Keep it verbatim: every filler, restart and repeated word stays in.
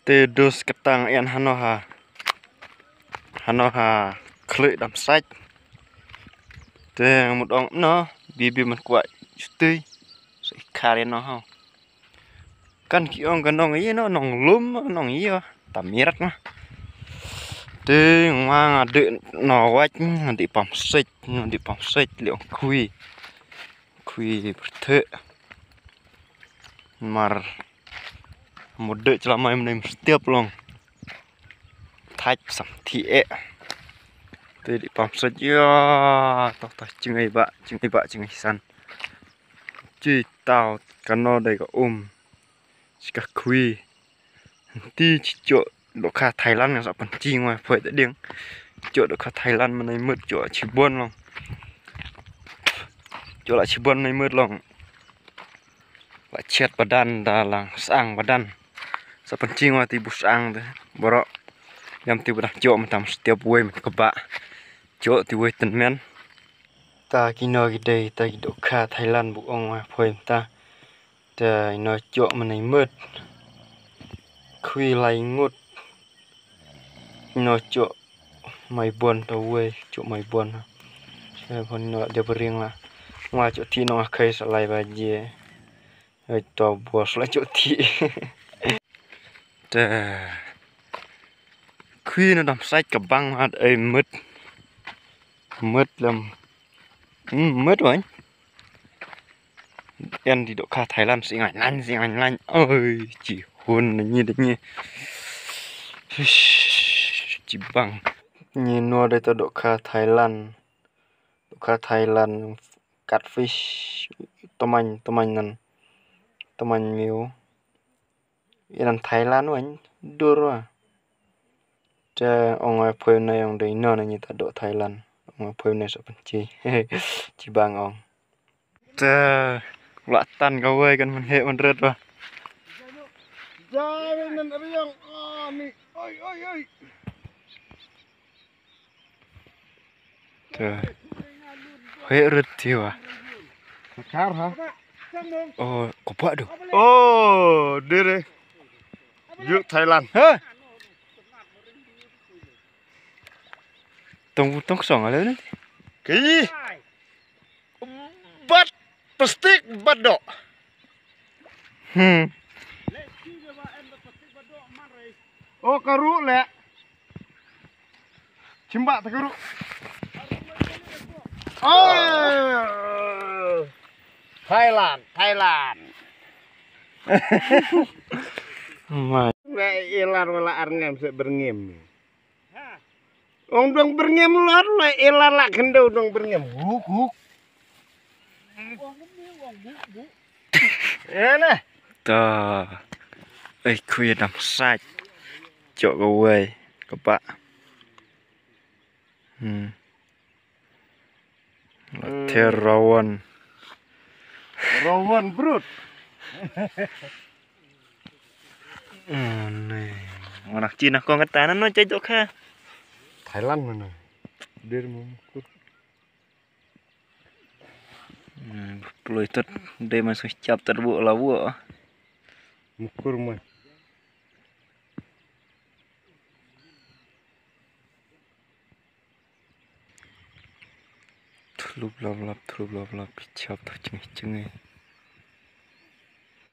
Te dus katang ïan hano ha. Hano ha khlei dam sait. Te mut ong no, bibi man kwah juti. Sa i khar ïa no ha. Kan ki ong ka nong ïa no, nong lum, nong ïa. Tamirat ma. Te ngwa nga de no wach, nga de pam sait, nga de pam sait, li ong khui. Khui berthe. Mar. Mut de chla mai mne mstiap long. Thach sam thi e. Te di pam sait ïa. Toh toh chingai ba, chingai ba, chingai san. Chi tau kano dei ka um. Chi ka khui. Ti chi cho do kha Thailand nga sa pan chi ngwa phoi ta ding. Cho do kha Thailand mne mut cho chi bon long. Cho la chi bon mne mut long. La chet padan da lang sang padan. Sa pan chi ngwa ti bu sang te. Boro. Yam ti bu dang cho ma tam stiap wei ma ka ba. Cho ti wei ten men. Ta ki no ki dei, ta ki do kha Thailand bu ong wa phoi ta. Ta ino cho mne mut. Khui lai ngut. Ino cho mai bon ta wei, cho mai bon. Sa phon ino de bring la. Ngwa cho ti no khai sa lai ba je. Oi to bos la cho ti. Ta. Khui na dam sait ka bang hat ai mut. Mut lam. Hmm, mut wan. Yan di do kha Thailand si ngai nan si ngai nan. Oi, chi hun na ni de ni. Chi bang. Ni no de to do kha Thailand. Do kha Thailand catfish. Tomang, tomang nan. Tomang miu. Inan Thailand wan dur wa. Te ong wa phoi na ong dei no na ni ta do Thailand. Ong wa phoi na sa pan chi. Chi bang ong. Te la tan ka wei kan man he man ret wa. Jai nan riang ani. Oi oi oi. Te. He ret ti wa. Kar ha. Oh, ko pa do. Oh, dire. Ju Thailand. Ha. Tong tong song ale ni. Ki. Bat plastik bat do. Hmm. Oh, karu le. Chimba ta karu. Oh. Thailand, Thailand. Mai. Wei ilar wala arngem se berngem. Ong dong berngem lar la ilar la kendo dong berngem. Huk huk. Ya na. Ta. Ai khui dam sait. Cho ka wei ka ba. Hmm. Ter rawan. Rawan brut. Oh, ne. Orang Cina kong kata na no cai jok ha. Thailand mana? Dir mukur. Hmm, ploi tot de masuk cap terbu labu. Mukur mai. Thlup lap lap, thlup lap lap, chap ta cheng cheng.